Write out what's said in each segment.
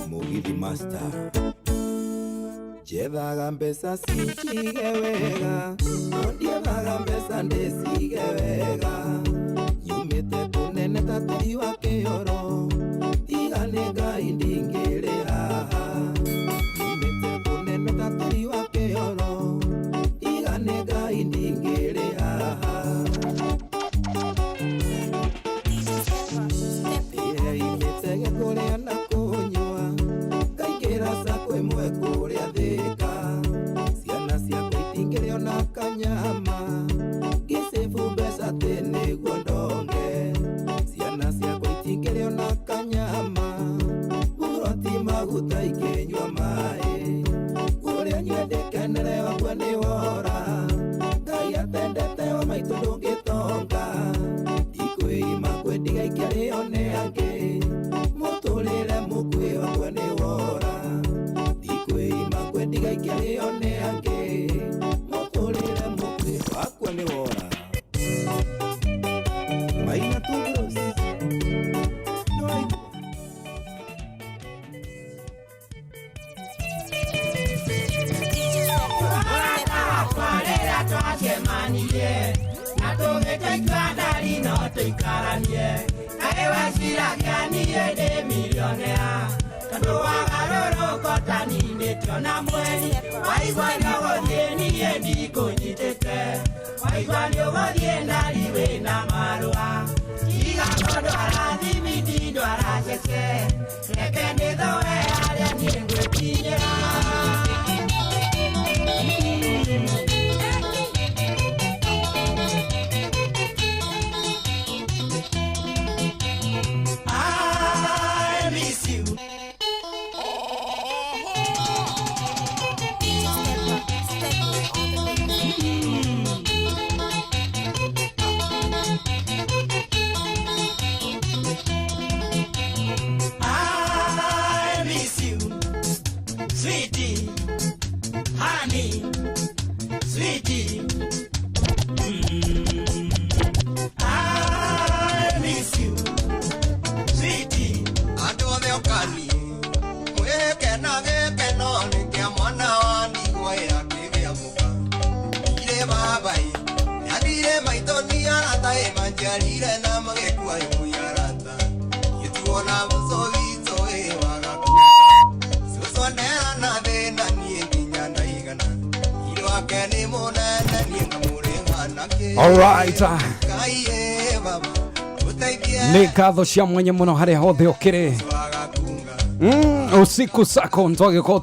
Mugithi Master. Njethaga mbeca cinjige wega, no ndiethaga mbeca ndĩcige wega. Nyumĩte kũnene ta tĩri wa kĩoro, tiga nĩ Ngai ndingĩrĩ haha. Nyumĩte kũnene ta tĩri wa kĩoro, tiga nĩ Ngai ndingĩrĩ haha. Ndĩheimĩtege kũrĩa na kũnyua, ngaingĩra sacco ĩmwe kũrĩa Thĩka. Ciana ciakwa itingĩrĩa ona kanyama, ngĩcĩbu mbeca atĩ nĩguo ndonge. Ciana ciakwa itingĩrĩa ona kanyama, buroti maguta ikĩnyua maĩ. Kũrĩa nyue ndĩkenere wakwa nĩ wora, Ngai atendete wa maitũ ndũngĩtonga. Ndikwĩima kwendiga ikĩrĩo nĩ angĩ, mũtũrĩre mũkuĩ wakwa nĩ wora. Ndikwĩima kwendiga ikĩrĩo nĩ angĩ, mũtũrĩre mũkuĩ wakwa nĩ wora. Maina tu bros. Nĩwaigua? Rĩrĩa twacemanirie na tũgĩtua itua ndari no tũikaranie, kaĩ weciragia niĩ ndĩ milionea, tondũ wagarũrũka ũtaninĩtio na mweri. Waigua nĩũgũthiĩ niĩ ndikũnyitĩte, waigua nĩũgũthiĩ ndari wĩna marũa. Tiga kũndwara thimiti ndwara cece, reke ndĩthũe harĩa niĩ ngwĩkinyĩra. I miss you. DJ Stepper, Stepper on the mix. I miss you, sweetie, honey, sweetie. I miss you, sweetie. Andũ othe ũkani mwĩkena gĩkeno nĩ kĩa mwana wa ndigwa akĩgĩa mũka irĩ babai nĩathire maitũ nĩ arata ĩ manjiarire na magĩkua ĩmwe arata gĩtuo na mũcũ witũ ĩ wagaku cũcũ ndera na thĩna niĩ nginya ndaigana irĩ wake nĩ mũnene niĩ ngamũrĩha nakĩ. Alright. Ngai ĩ baba ũteithie. Nĩ ngatho cia mwanya mũno harĩa hothe ũkĩrĩ. Wagakunga. Usiku sako twagĩkorwo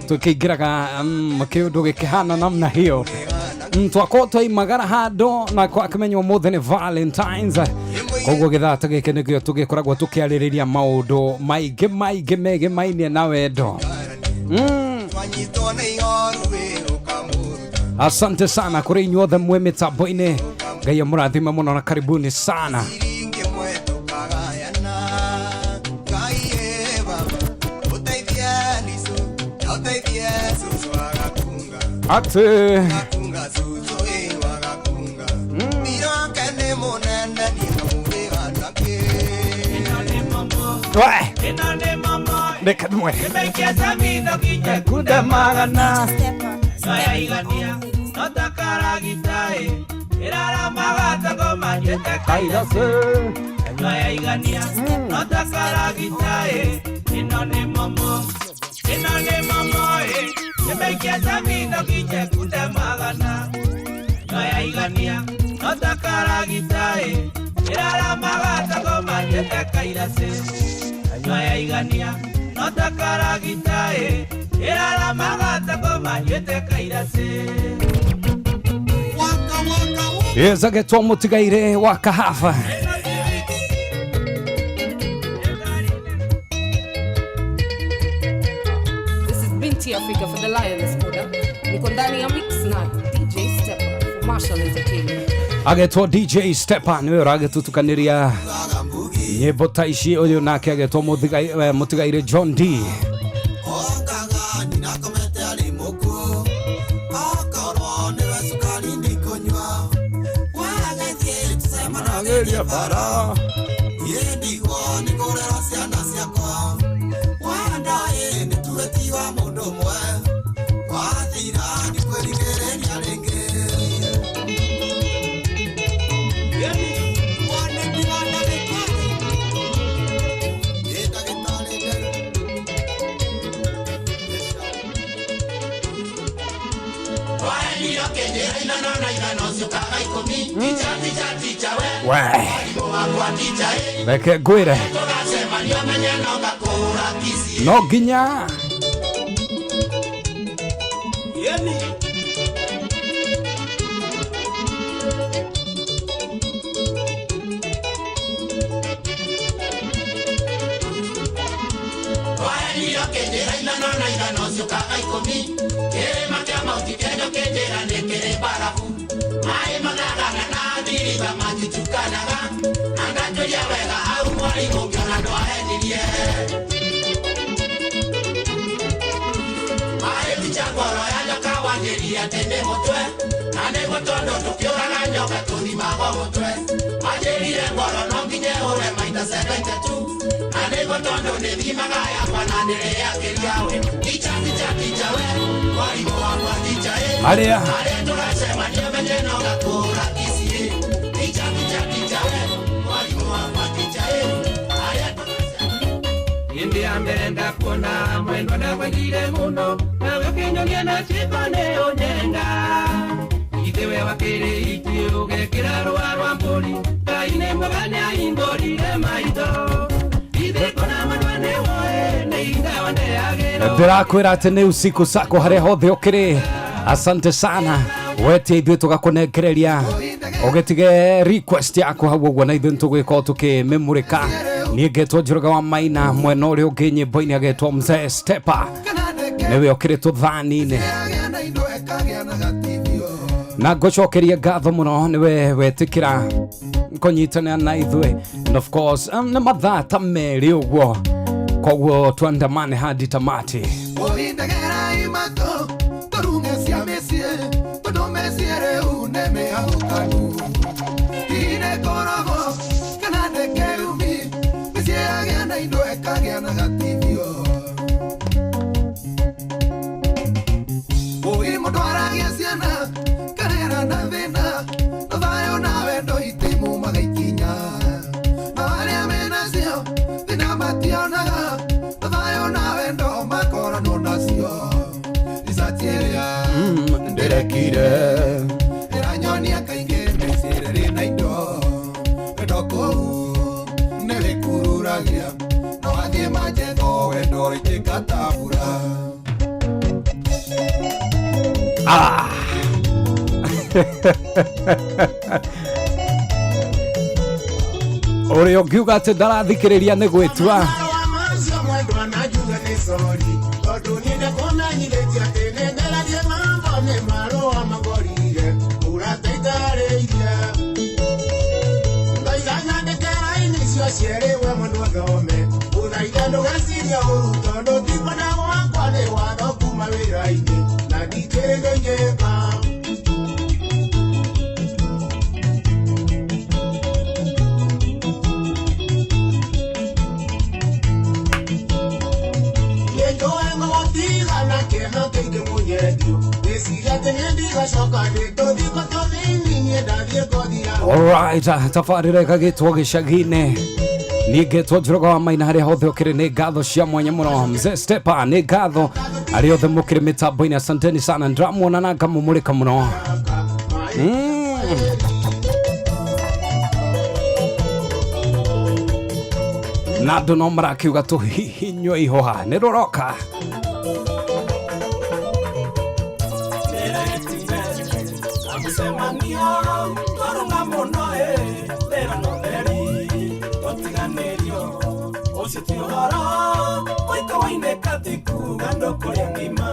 tũkĩingĩraga kĩũndũ gĩkĩhana namna hiyo. Twakorwo twaimagara handũ na kwakĩmenywo ũmũthĩ nĩ Valentines, koguo gĩthaa ta gĩkĩ nĩkĩo tũgĩkoragwo tũkĩarĩrĩria maũndũ maingĩ maingĩ megemainie na wendo. Twanyitwo nĩ ihoru wĩ ũkamũruta. Asante sana kũrĩ inyuothe mwĩ mĩtambo-inĩ, Ngai amũrathime mũno na karibuni sana. Ciringi ĩmwe tũkagayana. Ngai ĩ baba ũteithie nicũ na ũteithie cũcũ agakunga. Atĩ Gakunga cũcũ ĩ wagakunga thirĩ wake nĩ mũnene niĩ ngamũrĩha nakĩ. Ĩno nĩ momo, we ĩno nĩ momo. Reke ndĩmwe. Ĩmaikia camitho kinye kunde magana. DJ Stepper, Stepper Noyaigania on the mix. no ta karagita ĩ ĩraramaga tago manyuĩte kairacĩ. Noyaigania no ta karagita ĩ ĩno nĩ momo, ĩno nĩ momo ĩ ĩmaikia camitho kinye kunde magana. Noyaigania no ta karagita ĩ ĩraramaga tago manyuĩte kairacĩ. Noyaigania no ta karagita ĩ ĩraramaga tago manyuĩte kairacĩ. Waka waka. Yezagetwo mũtigaire wa kahafa. This is Binti Africa for the Lioness Order. Niko ndani ya mix na DJ Stepper for Marshall Entertainment. Agetwo DJ Stepper nĩwe ũragĩtutukanĩria nyĩmbo ta ici. Ũyũ nake agetwo mũtigaire John D. Okaga ninakomete arĩ mũkuũ okorwo nĩwe cukari ndikũnyua wagĩthiĩ tũcemanagia bara niĩ ndigwo nĩ kũrera. We reke ngwĩre no nginya Yeni. Arĩa Hĩndĩ ya mbere ndakuona mwendwa ndakwendire mũno nawe ũkĩnyonia na ciĩko nĩ ũnyenda ithe we wakĩrĩ itĩ ũgekĩra rũa rwa mbũri Ngai nĩ mwega nĩahingũrire maitho ithe kona mwendwa nĩ woe nĩ ingawa ndeagĩrwo ndĩrakwĩra atĩ nĩ usiku sako harĩa hothe ũkĩrĩ. Asante sana wetie ithuĩ tũgakũnengereria ũgĩtige request yaku hau ũguo na ithuĩ nĩtũgwĩkorwo tũkĩmĩmũrĩka. Niĩ ngetwo Njoroge wa Maina, mwena ũrĩa ũngĩ nyĩmbo-inĩ agetwo Mzee Stepa, nĩwe ũkĩrĩ tũthani-inĩ na ngũcokeria ngatho mũno nĩwe wetĩkĩra kũnyitanĩra na ithuĩ. And of course nĩ mathaa ta merĩ ũguo, koguo tuandamane hadi tamati. Ũindegera imato tũrunge cia mĩciĩ tondũ mĩciĩ rĩu nĩ mĩhagũkanu ine ngorogo kana ndĩkĩrumi mĩciĩ yagĩa na indo ĩkagĩa na gatithio ũi mũndũ aragia ciana karera na thĩna na thayũ na wendo itimumaga ikinya na arĩa menacio thĩna mationaga na thayũ na wendo makoranwo nacio ricati ĩrĩa ndĩrekire ĩranyonia kaingĩ mĩciĩ ĩrĩ na indo wendo kũu nĩ wĩkururagia na wathiĩ manjetho wendo ĩtĩka ta mbura. Ah. Ũrĩa ũngiuga atĩ ndarathikĩrĩria nĩ gwĩtua. Alright, tabarĩra ĩgagĩtwo gĩcagi-inĩ. Niĩ ngetwo Njoroge wa Maina harĩa hothe ũkĩrĩ nĩ ngatho cia mwanya mũno. Mzee Stepa nĩ ngatho arĩa othe mũkĩrĩ mĩtambo-inĩ, asanteni sana, ndĩramuona na ngamũmũrĩka mũno. Na andũ no marakiuga tũhihinywe ihũha nĩ rũroka. Mũcemanio twarũnga mũno ĩ thĩra no theri tũtiganĩrio ũcio ti ũhoro mũiko wainĩka ti kuga ndũkũrĩa ngima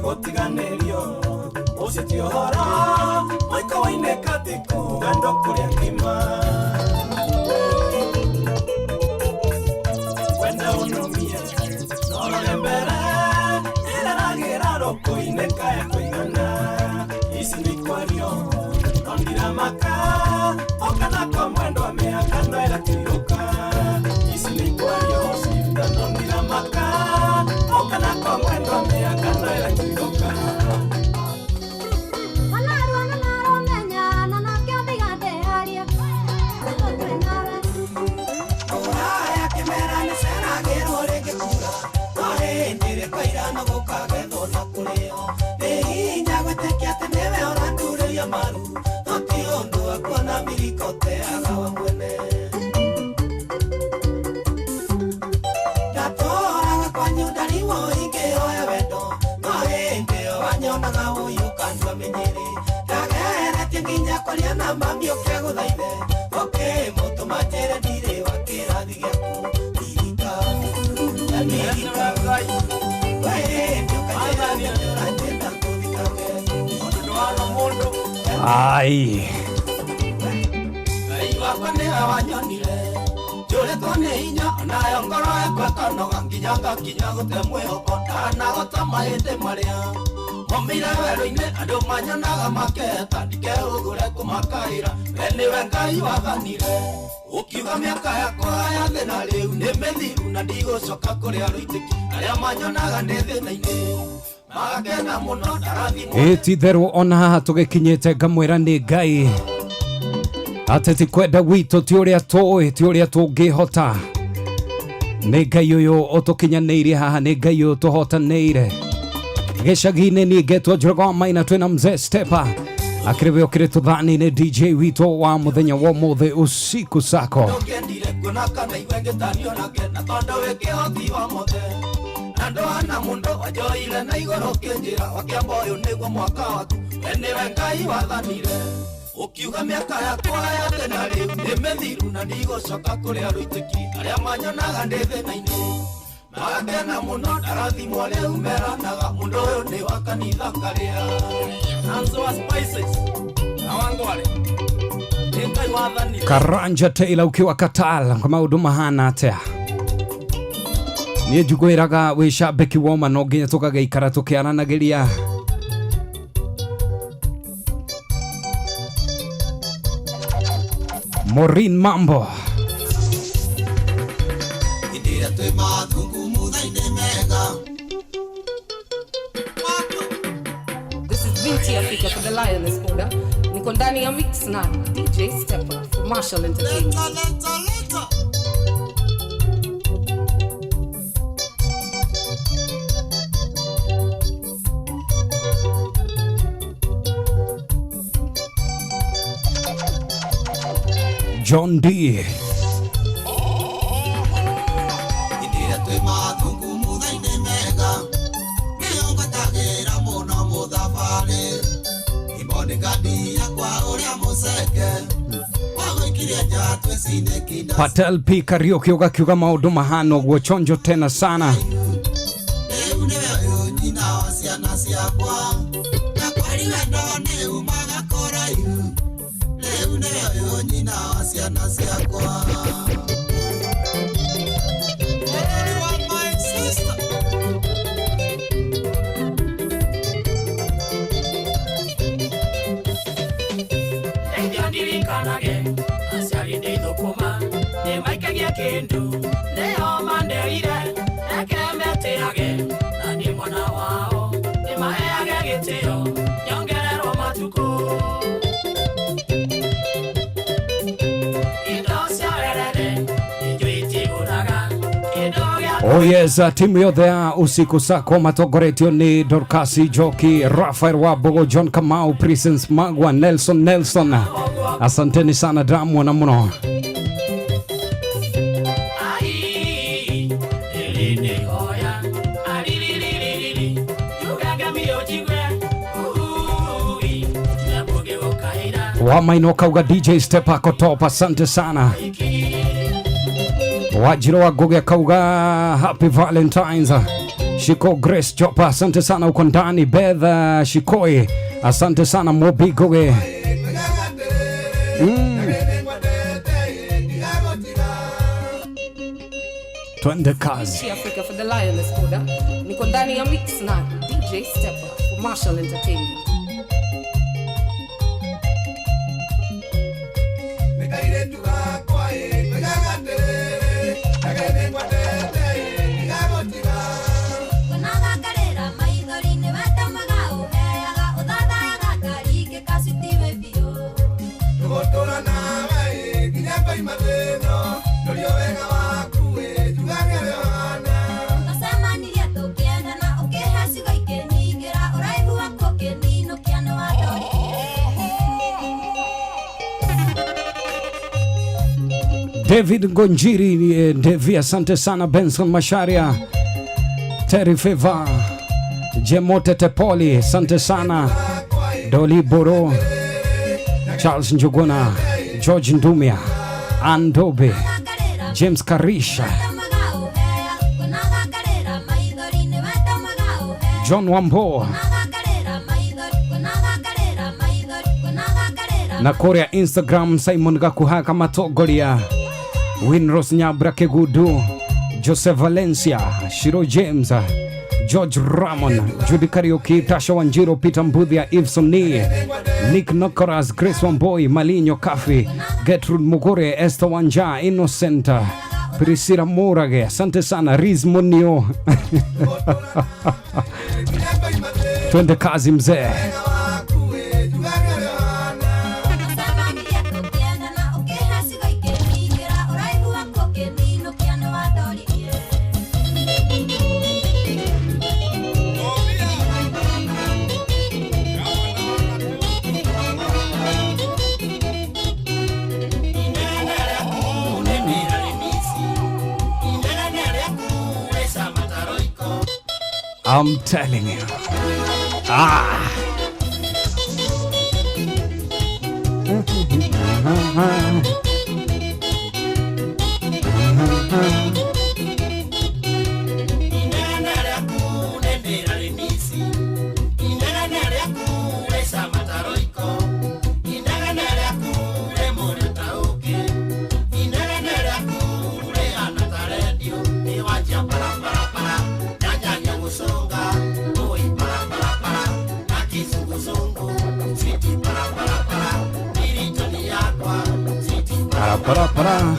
gũtiganĩrio ũcio ti ũhoro mũiko wainĩka ti kuga ndũkũrĩa ngima wenda ũnũmie norore mbere ĩraragĩra rũkũ-inĩ kaya kũigana ici nĩ kwario no ndiramaka okanako mwendwa mĩaka no ĩratirũka ici nĩ kwario cifta no ndiramaka okanako mwendwa mĩaka no ĩratirũka. Wanarua na naromenya na nakĩo ndigandeharia. Nĩũke gũthaithe ũkĩmũtũma njĩre ndirĩ wa kĩrathi gĩaku ririkana ririkana wee nĩũkanjĩra nĩũranjĩta ngũthikage Tondũ ndwana mũndũ Ai. Ngai wakwa nĩwe wanyonire njũrĩtwo nĩ hinya onayo ngoro yakwa ĩkanoga nginya ngakinya gũte mwĩhoko ndanagota mahĩndĩ marĩa momĩire werũ-inĩ andũ manyonaga makeheta ndikehũgũre kũmakaĩra we nĩwe Ngai wathanire ũkiuga mĩaka yakwa ya thĩna rĩu nĩ mĩthiru na ndigũcoka kũrĩa rũitĩki arĩa manyonaga ndĩ thĩna-inĩ magakena mũno ndarathimwo Ĩ ti itherũ ona haha tũgĩkinyĩte ngamwĩra nĩ Ngai atĩ ti kwenda gwitũ ti ũrĩa tũĩ ti ũrĩa tũngĩhota nĩ Ngai ũyũ ũtũkinyanĩirie haha nĩ Ngai ũyũ tũhotanĩire gĩcagi-inĩ niĩ ngetwo Njoroge wa Maina twĩna mzee Stepa akĩrĩ we ũkĩrĩ tũthani-inĩ DJ witũ wa mũthenya wa ũmũthĩ usiku sako ndũngĩendire kuona kana igue ngĩtanio nake na tondũ wĩ kĩhoti wa mothe na ndũhana mũndũ wanjoire na igũrũ ũkĩnjĩra wakĩamba ũyũ nĩguo mwaka waku we nĩwe Ngai wathanire ũkiuga mĩaka yakwa ya tene rĩu nĩ mĩthiru na ndigũcoka kũrĩa rũitĩki arĩa manyonaga ndĩ thĩna-inĩ magakena mũno ndarathimwo rĩu meranaga mũndũ ũyũ nĩ wa kanitha karĩa Nanso wa Spices na Wangware nĩ Ngai wathanire Karanja Taylor ukiwa Katal kwa maũndũ mahana atĩa niĩ njugwĩraga wĩ cambĩki woma no nginya tũgagĩikara tũkĩaranagĩria Maureen Mambo Hĩndĩ ĩrĩa twĩ mathungumutha-inĩ mega This is Binti Africa for the Lioness Order. Niko ndani ya mix na DJ Stepper for Marshall Entertainment. leta leta leta John D Hĩndĩ ĩrĩa twĩ mathungumutha-inĩ mega nĩyo ngwetagĩra mũno mũthabarĩ imbonikadi yakwa ũrĩa mũceke wagũikirie nja twĩcinĩkinda Patel P Kariuki ũgakiuga maũndũ mahana ũguo chonjo tena sana rĩu nĩwe ũyũ nyina wa ciana ciakwa na kweri wendo nĩ umaga kũraihu rĩu nĩwe ũyũ nyina wa ciana ciakwa Mũthuri wa my sister. Ndeithia ndirikanage aciari ndĩ thũkũma nĩ maikagia kĩndũ nĩo manderire reke metĩage na niĩ mwana wao nĩmaheage gĩtĩo nyongererwo matukũ indo cia werere injuĩ itigũraga kĩndũ gĩa Oh yes, timu yothe ya usiku sako matongoretio ni Dorcas Joki, Rafael Wabogo, John Kamau, Prisons Magwa, Nelson Nelson. Asanteni sana ndamwona muno. Ai, ĩrĩ nĩ ihoya aririririri njugaga njigue uui ndĩramũgĩgũkaĩra Wamaino kauga DJ Step ako top, asante sana. Wajiro wa Ngugi akauga happy Valentines. Shiko Grace Chopa, asante sana uko ndani. Beth Shikoi, asante sana Mobi Ngugi. Twende kazi. Binti Africa for the Lioness Order. Niko ndani ya mix na DJ Stepper for Marshall Entertainment. Nĩkairĩtu gakwa ĩ ngoigaga atĩrĩrĩ na ngwendete ĩ ndigagũtiga Nyonaga ngarĩra maithori-inĩ wetamaga ũheaga ũthathayaga ngaringĩka citiwe biũ tũgũtũra nawe ĩ nginya ngoima thĩno ndorio wega waku ĩ njugage ũrĩa ũhana Twacemanirie tũkĩendana ũkĩhe ciugo ikĩnyingĩra ũraihu waku ũkĩninũkia nĩwandoririe David Ngonjiri, Devi, asante sana. Benson Masharia, Terry Favor, Jemote Tepoli, asante sana. Doli Boro, Charles Njuguna, George Ndumia, Andobe, James Karisha, John Wambo na kũrĩa Instagram Simon Gakuha Kamatongoria, Winros Nyabra Kegudu, Joseph Valencia, Shiro James, George Ramon, Judy Kariuki, Tasha Wanjiro, Peter Mbuthia, Eveson Nee, Nick Nokoras, Grace Wamboi, Malinyo Kafi, Gertrude Mugure, Esther Wanja, Innocent, Priscilla Murage, asante sana, Riz Munio. Twende kazi mzee. I'm telling you. Ah. Para, para, para.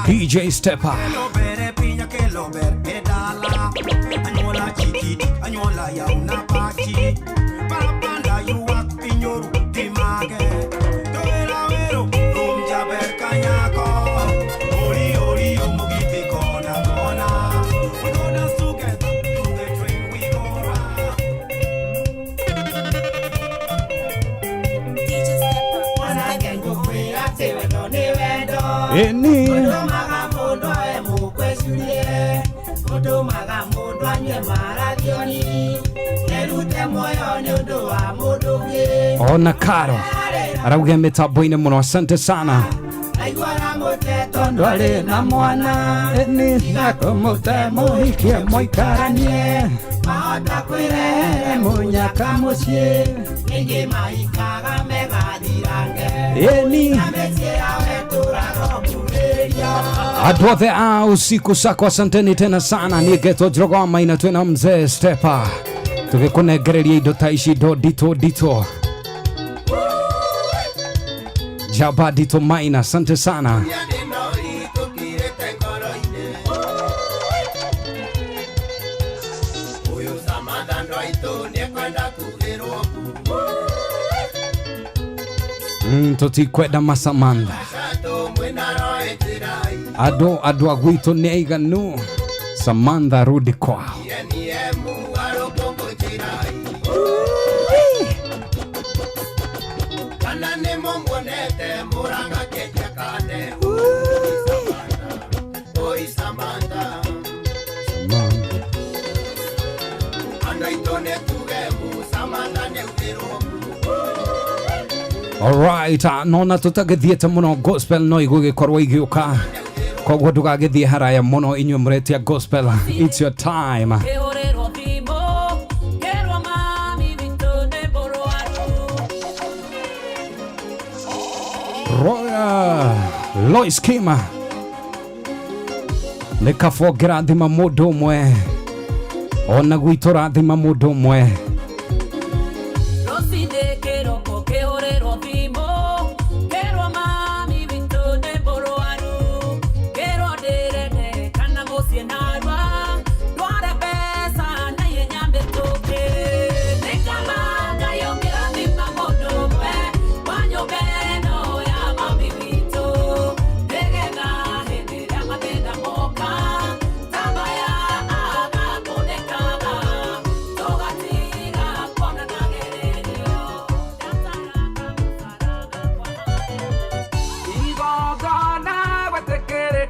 DJ Stepper. Eni ona karo arauga mitambo-inĩ mũno, asante sana. Ndwarĩ na mwana eni nakũmũte mũhikie mũikaranie mahota kwĩrehere mũnyaka mũciĩ ningĩ maikaga megathirange eni na mĩciĩ yao ĩtũraga mbũrĩria. Andũ othe a usiku sako, asanteni tena sana. Nigetwo Njoroge wa Maina twĩna mzee Stepper tũgĩkũnengereria indo ta ici, indo nditũ nditũ. Jaba Dito Maina, asante sana. Tũtikwenda masamantha andũ andũ a gwitũ nĩ aiganu. Samantha rudi kwao. Alright, nona tutagĩthiĩte mũno gospel no igũgĩkorwo igĩũka, koguo ndũgagĩthiĩ haraya mũno inyuĩ mũretia gospel, it's your time. Roya Lois Kima nĩ kaba ũngĩrathima mũndũ ũmwe ona gwitũ rathima mũndũ ũmwe.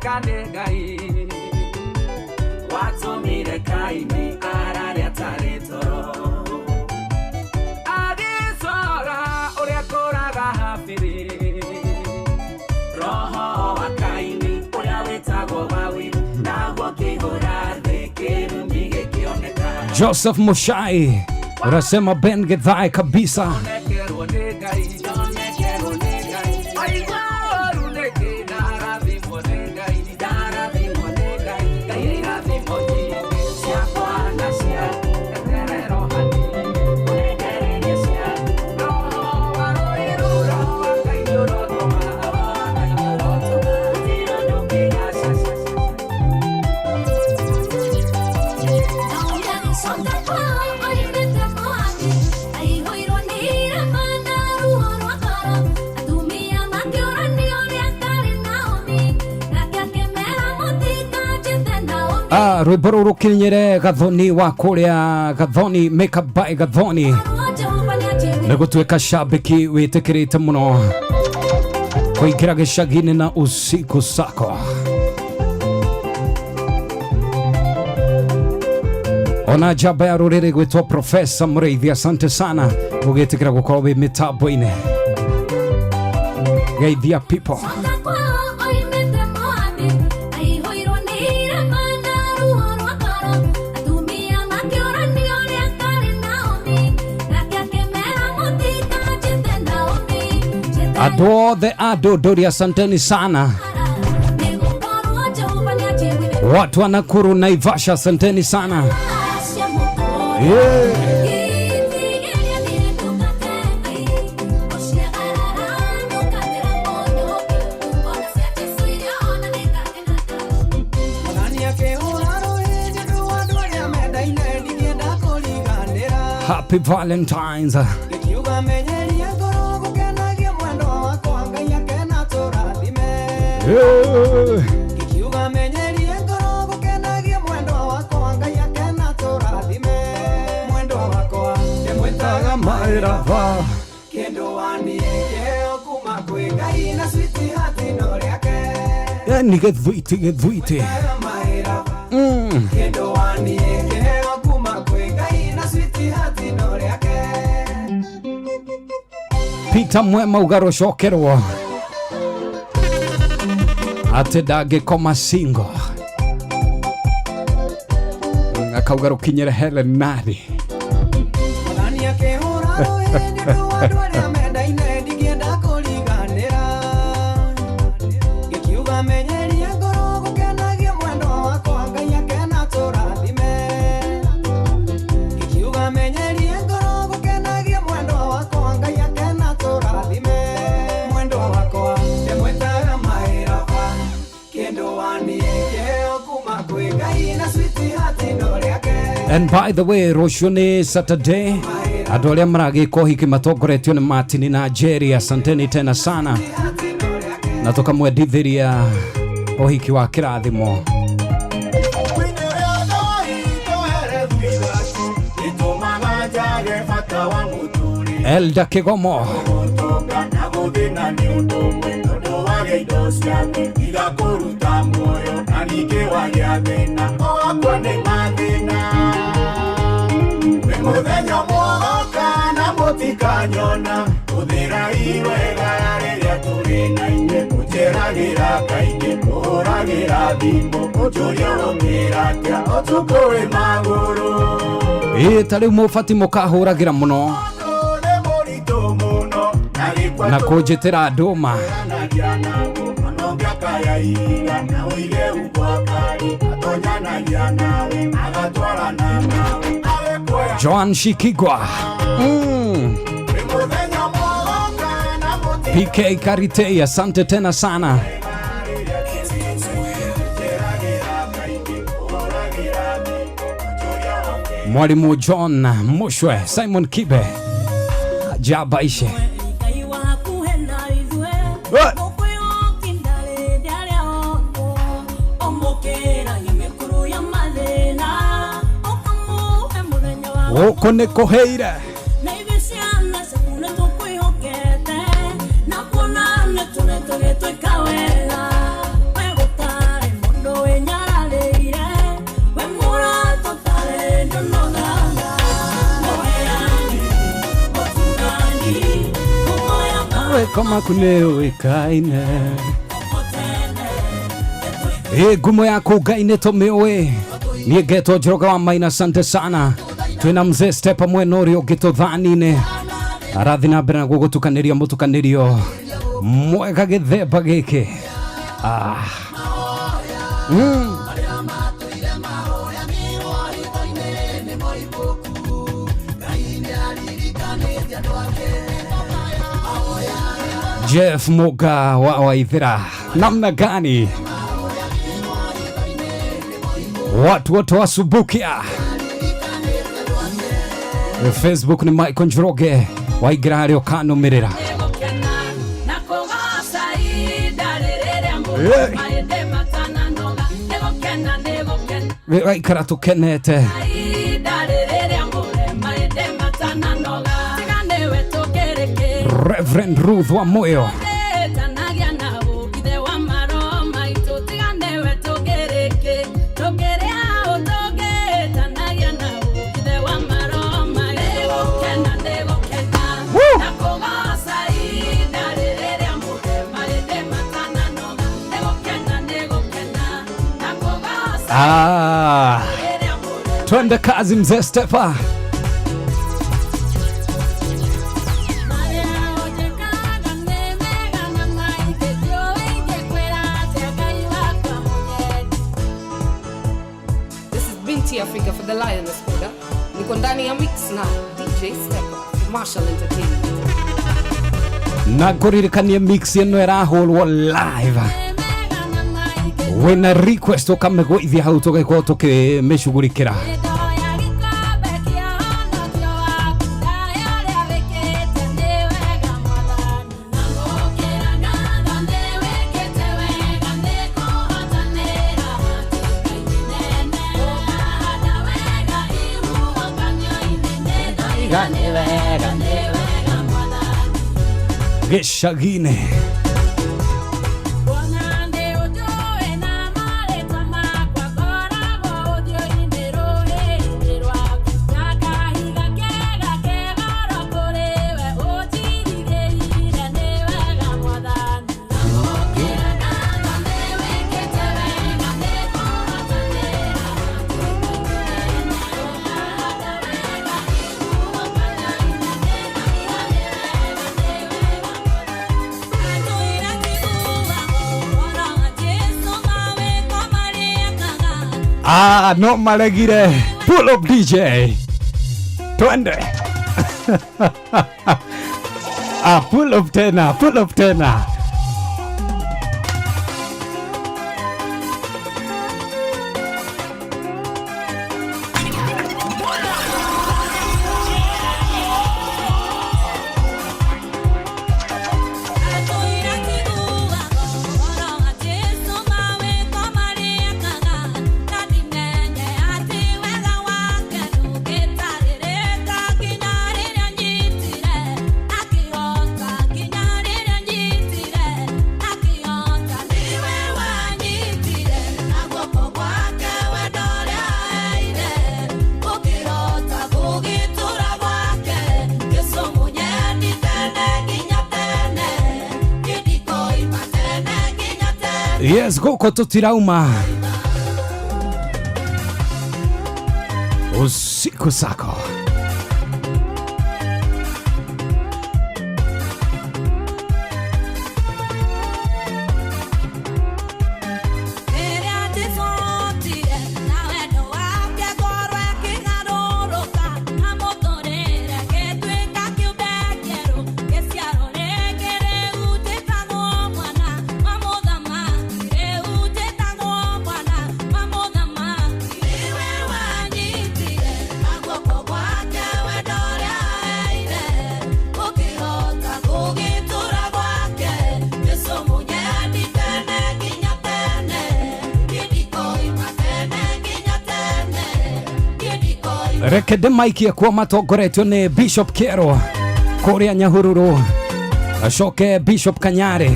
Kuoneka nĩ Ngai watũmire Kaini arare atarĩ toro agĩcora ũrĩa kũraga Habili roho wa Kaini ũrĩa wĩtagwo Wawi naguo kĩihũra thĩ kĩrumi gĩkĩoneka. Joseph Mushai unasema Ben Githae kabisa. Onekerwo nĩ Ngai, onekerwo nĩ Ngai, aigua ũru nĩkĩ ndarathimwo nĩ Ngai, ndarathimwo nĩ Ngai, Ngai irathimo nyingĩ ciakwa na ciaku, eterero hanini ũnengererie ciaku, roho wa rũrĩrũ, roho wa Ngai nĩũrotũma, roho wa Ngai nĩũrotũma, gũtirĩ ũndũ ũngĩgacaca. Ah, rwimbo rũrũ rũkinyĩre Gathoni wa kũrĩa Gathoni Makeup by Gathoni nĩ gũtuĩka shabiki wĩtĩkĩrĩte mũno kũingĩra gĩcagi-inĩ na usiku sako ona njamba ya rũrĩrĩ gwĩtwo Profesa Mũrĩithi, asante sana ũgĩtĩkĩra gũkorwo wĩ mĩtambo-inĩ. Geithia people. Andũ othe a Ndũndũri, asanteni sana. Watu wa Nakuru, Naivasha, asanteni sana. Yeah. Mwathani akĩhũra rũhĩ nĩ ũndũ wa andũ arĩa mendaine ndingĩenda kũriganĩra. Happy Valentines. Ngĩkiuga menyeria ngoro gũkenagia mwendwa wakwa Ngai akena tũrathime. Yeah. Ngĩkiuga menyeria ngoro gũkenagia mwendwa wakwa Ngai akena tũrathime. Mwendwa wakwa ndĩmwĩtaga my lover kĩndũ waniĩ kĩheo kuma kwĩ Ngai na sweetheart no rĩake. Yani gĩthwiti gĩthwiti. My lover kĩndũ waniĩ kĩheo kuma kwĩ Ngai na sweetheart no rĩake. Peter Mwema ugarocokerwo atĩ ndangĩkoma single, akauga rũkinyĩre Helen Nari. Mwathani akĩhũra rũhĩ nĩ ũndũ wa andũ arĩa mendaine ndingĩenda kũriganĩra. Ngĩkiuga menyeria ngoro gũkenagia mwendwa wakwa Ngai akena tũrathime. Ngĩkiuga menyeria ngoro gũkenagia mwendwa wakwa Ngai akena tũrathime. Mwendwa wakwa ndĩmwĩtaga my lover kĩndũ waniĩ kĩheo kuma kwĩ Ngai na sweetheart no rĩake. And by the way, rũciũ nĩ Saturday, andũ arĩa maragĩka ũhiki matongoretio nĩ Martin na Jerry, asanteni tena sana na tũkamwendithĩria ũhiki wa kĩrathimo. Elda Kĩgomo. Mũthenya mwogoka na mũtikanyona ũthĩrai wega rĩrĩa tũrĩ na inyuĩ ũnjeragĩra kaingĩ kũhũragĩra thimũ ũnjũrie ũngĩra atĩa ũtukũ wĩ magũrũ. Ĩ ta rĩu mũbati mũkahũragĩra mũno Nĩ mũritũ mũno na gĩkwa na kũnjĩtĩra ndũma. tũranagia naguo ona ũngĩakaya ihiga na ũige ugwakari atonyanagia nawe agatwarana nawe agĩkuoya. Joan Shikigwa. Wĩ mũthenya mwogoka na mũtikanyona. PK Karitei, asante tena sana. Mwalimu John Mushwe, Simon Kibe, Jabaishe. Gũkũ nĩ kũhĩire. Mawĩko maku nĩ ũĩkaine. Ĩ ngumo yaku Ngai nĩ tũmĩũĩ. Niĩ ngetwo Njoroge wa Maina, asante sana. Twĩna mzee Stepa mwena ũrĩa ũngĩ tũthani-inĩ, arathiĩ na mbere na gũgũtukanĩria mũtukanĩrio mwega gĩthemba gĩkĩ. Ah. Jeff Muga wa Waithira, namna gani watu wote wasubukia. Facebook ni Michael Njoroge waingĩra harĩa ũkanũmĩrĩra. Waikara tũkenete. Reverend Ruth wa Moyo, ah, twende kazi mzee Stepa. This is Binti Africa for the Lioness Order. Niko ndani ya mix na DJ Stepper for Marshall Entertainment. Na ngũririkanie mix ĩno ĩrahũrwo live, wĩna request ũkamĩgũithia hau tũgĩkorwo tũkĩmĩcugurikĩra. Gĩcagi-inĩ. Ah, no maregire. Pull up DJ. Twende. Ah, pull up tena, pull up tena. Yes, gũkũ tũtirauma usiku sako. Reke ndĩmaikie kuo matongoretio nĩ Bishop Kĩero kũrĩa Nyahururu, acoke Bishop Kanyarĩ.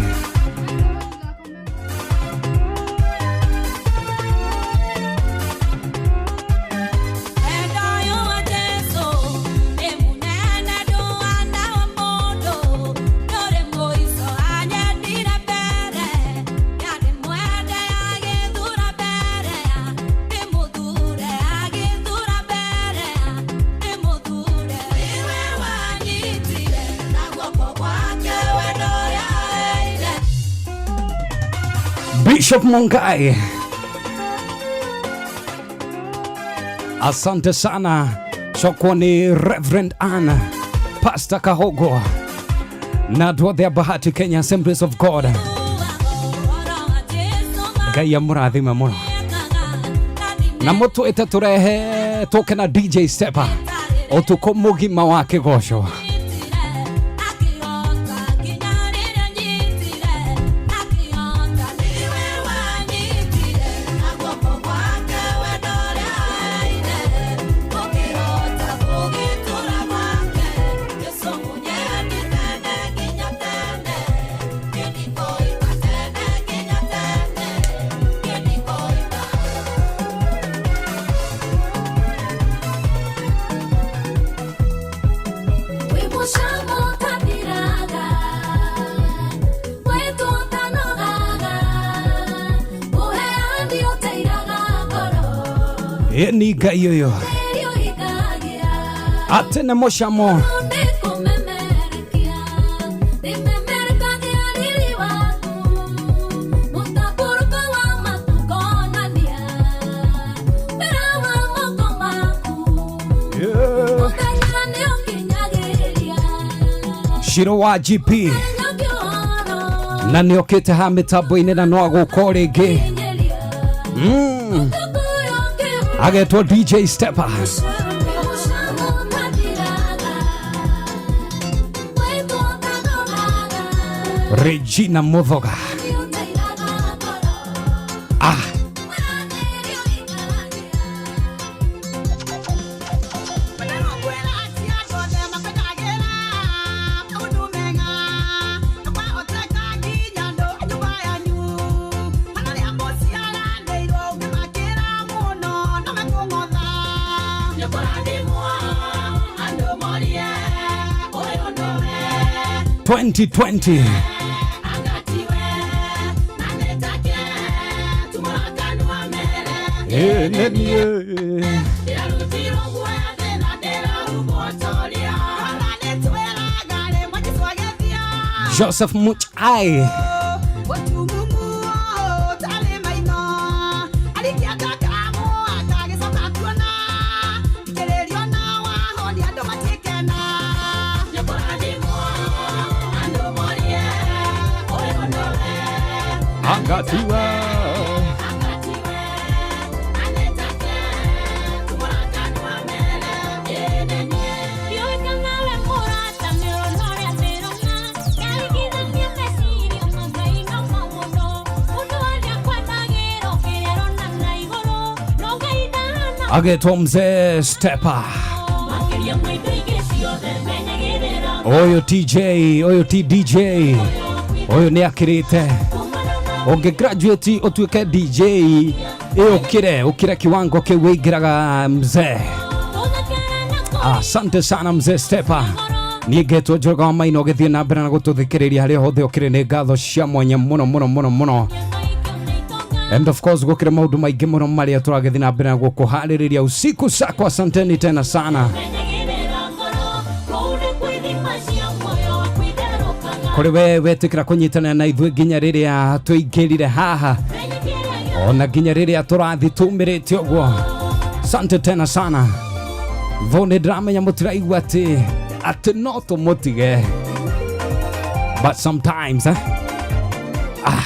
Bishop Mungai, asante sana. Cokwo ni Reverend Ann, Pastor Kahogo na andũ othe a Bahati Kenya Assemblies of God. Ngai amũrathime mũno na mũtwĩte tũrehe tũke na DJ Stepper ũtukũ mũgima wa kĩgoco. Ĩ ni Ngai ũyũ atĩ nĩ mũcamo. Shiro wa GP na nĩ okĩte ha mĩtambo-inĩ na no agũka o rĩngĩ. Agetwo DJ Stepper. Regina Muthoga. Ah. 2020. Joseph Muchai. Angatiwa. Agetwo mzee Stepper. Oyo TJ, oyo TDJ, oyo nĩ akĩrĩte. Ũngĩ graduate ũtuĩke DJ, ĩ ũkĩre ũkĩre kiwango kĩu wĩingĩraga mzee. Asante sana mzee Stepper. Niĩ ngetwo Njoroge wa Maina ũgĩthiĩ na mbere na gũtũthikĩrĩria harĩa hothe ũkĩrĩ, nĩ ngatho cia mwanya mũno mũno mũno mũno. And of course gũkĩrĩ maũndũ maingĩ mũno marĩa tũragĩthiĩ na mbere na gũkũharĩrĩria usiku sako. Asanteni tena sana. Kũrĩ we wetĩkĩra kũnyitanĩra na ithuĩ nginya rĩrĩa tũingĩrire haha ona nginya rĩrĩa tũrathiĩ tũmĩrĩte ũguo. Asante tena sana. Tho nĩ ndĩramenya mũtiraigua atĩ no tũmũtige, but sometimes eh? Ah.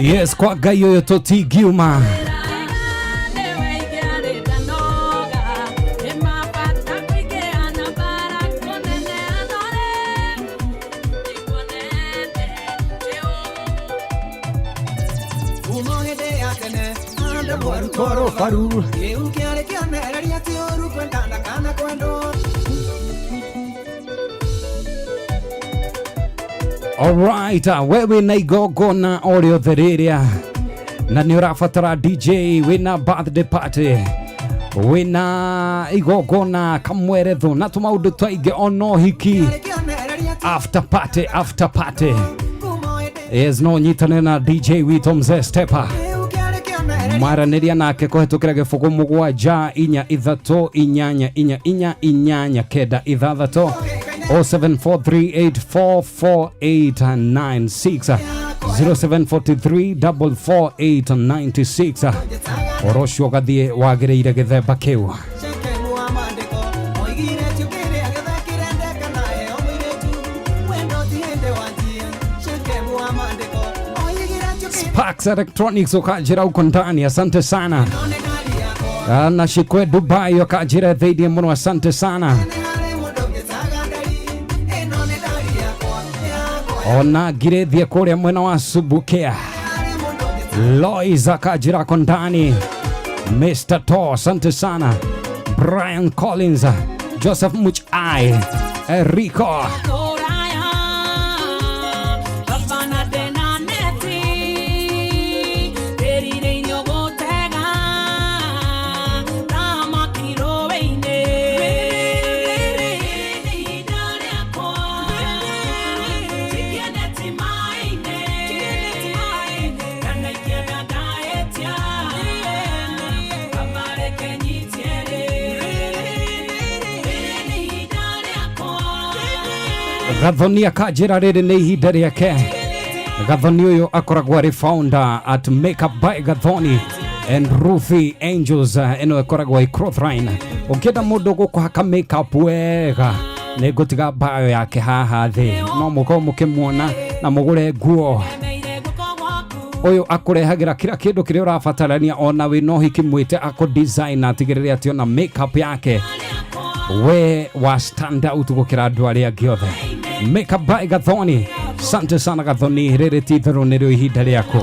Yes, kwa Ngai ũyũ tũtingiuma. Baru. Kĩu kĩarĩ kĩonereria ti ũru kwendana kana kwendwo. Alright, we wĩna igongona o rĩothe rĩrĩa na nĩ ũrabatara DJ, wĩna birthday party, wĩna igongona kamweretho na tũmaũndũ twaingĩ ona ũhiki, Kĩarĩ kĩonereria ti after party, after party. kumo ĩndĩ. Yes, no nyitane na DJ witũ Mzee Stepper. Kĩu kĩarĩ kĩonereria Maranĩria nake kũhetũkĩra gĩbũgũ mũgwanja inya ithatũ inyanya inya inya inyanya kenda ithathatũ, 0743844896, 0743444896. Ũhoro ũcio ũgathiĩ wagĩrĩire gĩthemba kĩu. Shekemu wa maandĩko oigire ti ũkĩrĩa gĩothe kĩrendekana heo mũirĩtu wendo ti hĩndĩ wanjia. Shekemu wa maandĩko oigire ti ũkĩrĩa Sparks Electronics ũkanjĩra uko ndani, asante sana. nĩ ndari yakwa. Na Shikwe Dubai ũkanjĩra thĩiniĩ mũno, asante sana. Nĩ harĩ mũndũ ũngĩcaga ndari ĩno nĩ ndari yakwa yakwa. Ona ngirĩthiĩ kũrĩa mwena wa Subukia. Harĩ mũndũ ũngĩcaga Lois akajira kondani, Mr. To, asante sana. Brian Collins, Joseph Muchai, Enrico. Gathoni akanjĩra rĩrĩ nĩ ihinda rĩake. Gathoni ũyũ akoragwo arĩ founder at Makeup by Gathoni and Ruthie Angels, ĩno ĩkoragwo ĩ Crossline. Ũngĩenda mũndũ gũkũhaka makeup wega, nĩ ngũtiga bio yake haha thĩ, no mũkorwo mũkĩmuona na mũgũre nguo. Ũyũ akũrehagĩra kila kĩndũ kĩrĩa ũrabatarania, ona wĩna ũhiki mwĩte akũ design na atigĩrĩre atĩ ona makeup yake we wa stand out gũkĩra andũ arĩa angĩ othe. Makeup by Gathoni, sante sana Gathoni, rĩrĩ ti itherũ nĩrĩo ihinda rĩaku.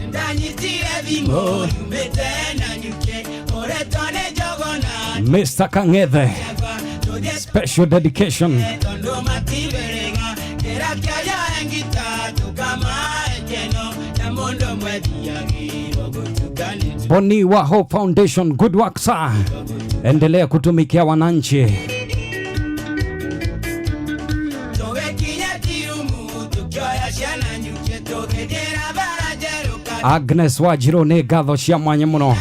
Ndanyitire thimũ yumĩte na nyuke ũretwo nĩ njogona. Mr. Kang'ethe, Tũthiĩ special dedication. Tondũ matiberega kĩra kĩaria ngita tũkamae keno na mũndũ mwethiagĩrwo gũtukanĩtio. Boni wa Hope Foundation, good work sir, endelea kutumikia wananchi. Tũgĩkinya tirumu tũkĩoya ciana nyuke tũgĩthiĩra bara njerũ Agnes Wajiro, nĩ ngatho cia mwanya mũno,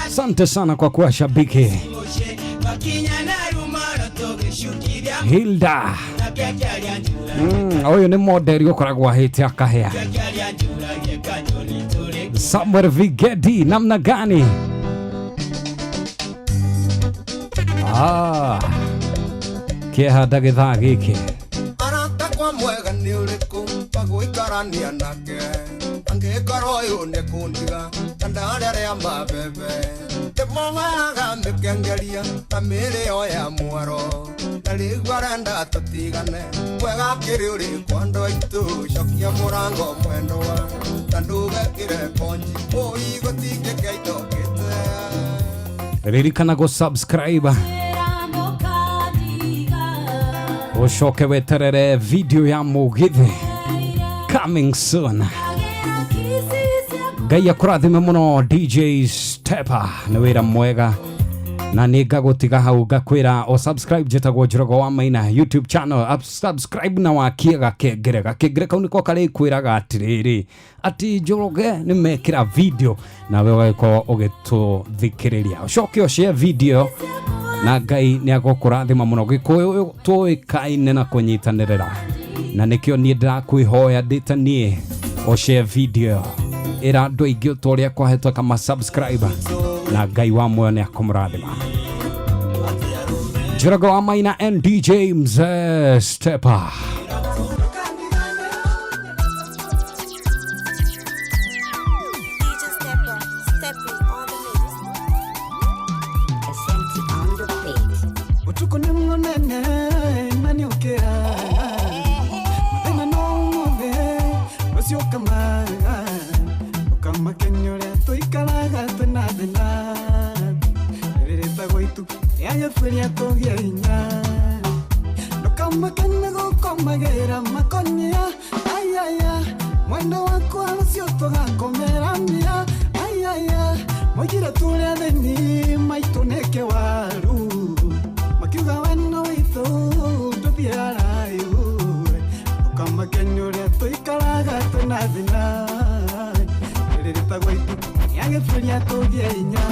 asante sana kwa kuwa shabiki. Mũciĩ twakinya na rumoro tũgĩcukithia Hilda, na kĩakĩaria njura ũyũ nĩ moderi ũkoragwo ahĩte akahĩa. Kĩakĩaria njuragie kanyoni tũrĩ. Samuel Vigedi, namna gani? Ah, kĩeha ndagĩthaa gĩkĩ. Arata kwa mwega nĩ ũrĩkũ wagũikarania nake angĩkorwo ũyũ nĩ kũndiga ta ndarĩa rĩa mabebe ndĩmũheaga mĩkengeria ta mĩrĩo ya mwaro na rĩu arenda tũtigane mwega kĩrĩ ũrĩkũ andũ aitũ cokia mũrango mwendwa ta ndũgekĩre konji ũi gũtingĩkĩa itokĩte. Ririkana gũ subscribe ũcoke weterere video ya mũgithi coming soon. Ngai akũrathime mũno DJ Stepper, nĩ wĩra mwega na nĩ ngagũtiga hau ngakwĩra o subscribe. Njĩtagwo Njorogo wa Maina YouTube channel. Up subscribe na wakie gakengere, gakengere kau nĩko karĩkwĩraga atĩrĩrĩ atĩ Njoroge nĩ mekĩra video nawe ũgagĩkorwo ũgĩtũthikĩrĩria, ũcoke ũshare video na Ngai nĩ agũkũrathima mũno. Gĩkũyũ tũĩkaine na kũnyitanĩrĩra na nĩkĩo niĩ ndĩrakwĩhoya ndĩta niĩ ũshare video ĩra andũ aingĩ ta ũrĩa kwahĩtũka ma subscribe na Ngai wa muoyo nĩ akũmũrathima. Njorogo wa Maina and DJ Mzee Stepper. Utuku nĩ mũnene na nĩ ũkĩra Mathĩna no ũmũthĩ rũciũ ũkamaga Ũkamakenia ũrĩa tũikaraga twĩna thĩna Rĩrĩtagwo itu rĩa gĩbuĩria tũgĩe hinya Ndũkamakene gũkomagĩra makonia ayaya Mwendo wakwa rũciũ tũgakomerania ayaya Moigire tũrĩ athĩni maitũ nĩ kĩwaru Makiuga wendo witũ ndũthiĩ haraihu Ndũkamakenie ũrĩa tũikaraga twĩna thĩna Rĩrĩtagwo itu rĩa gĩbuĩria tũgĩe hinya.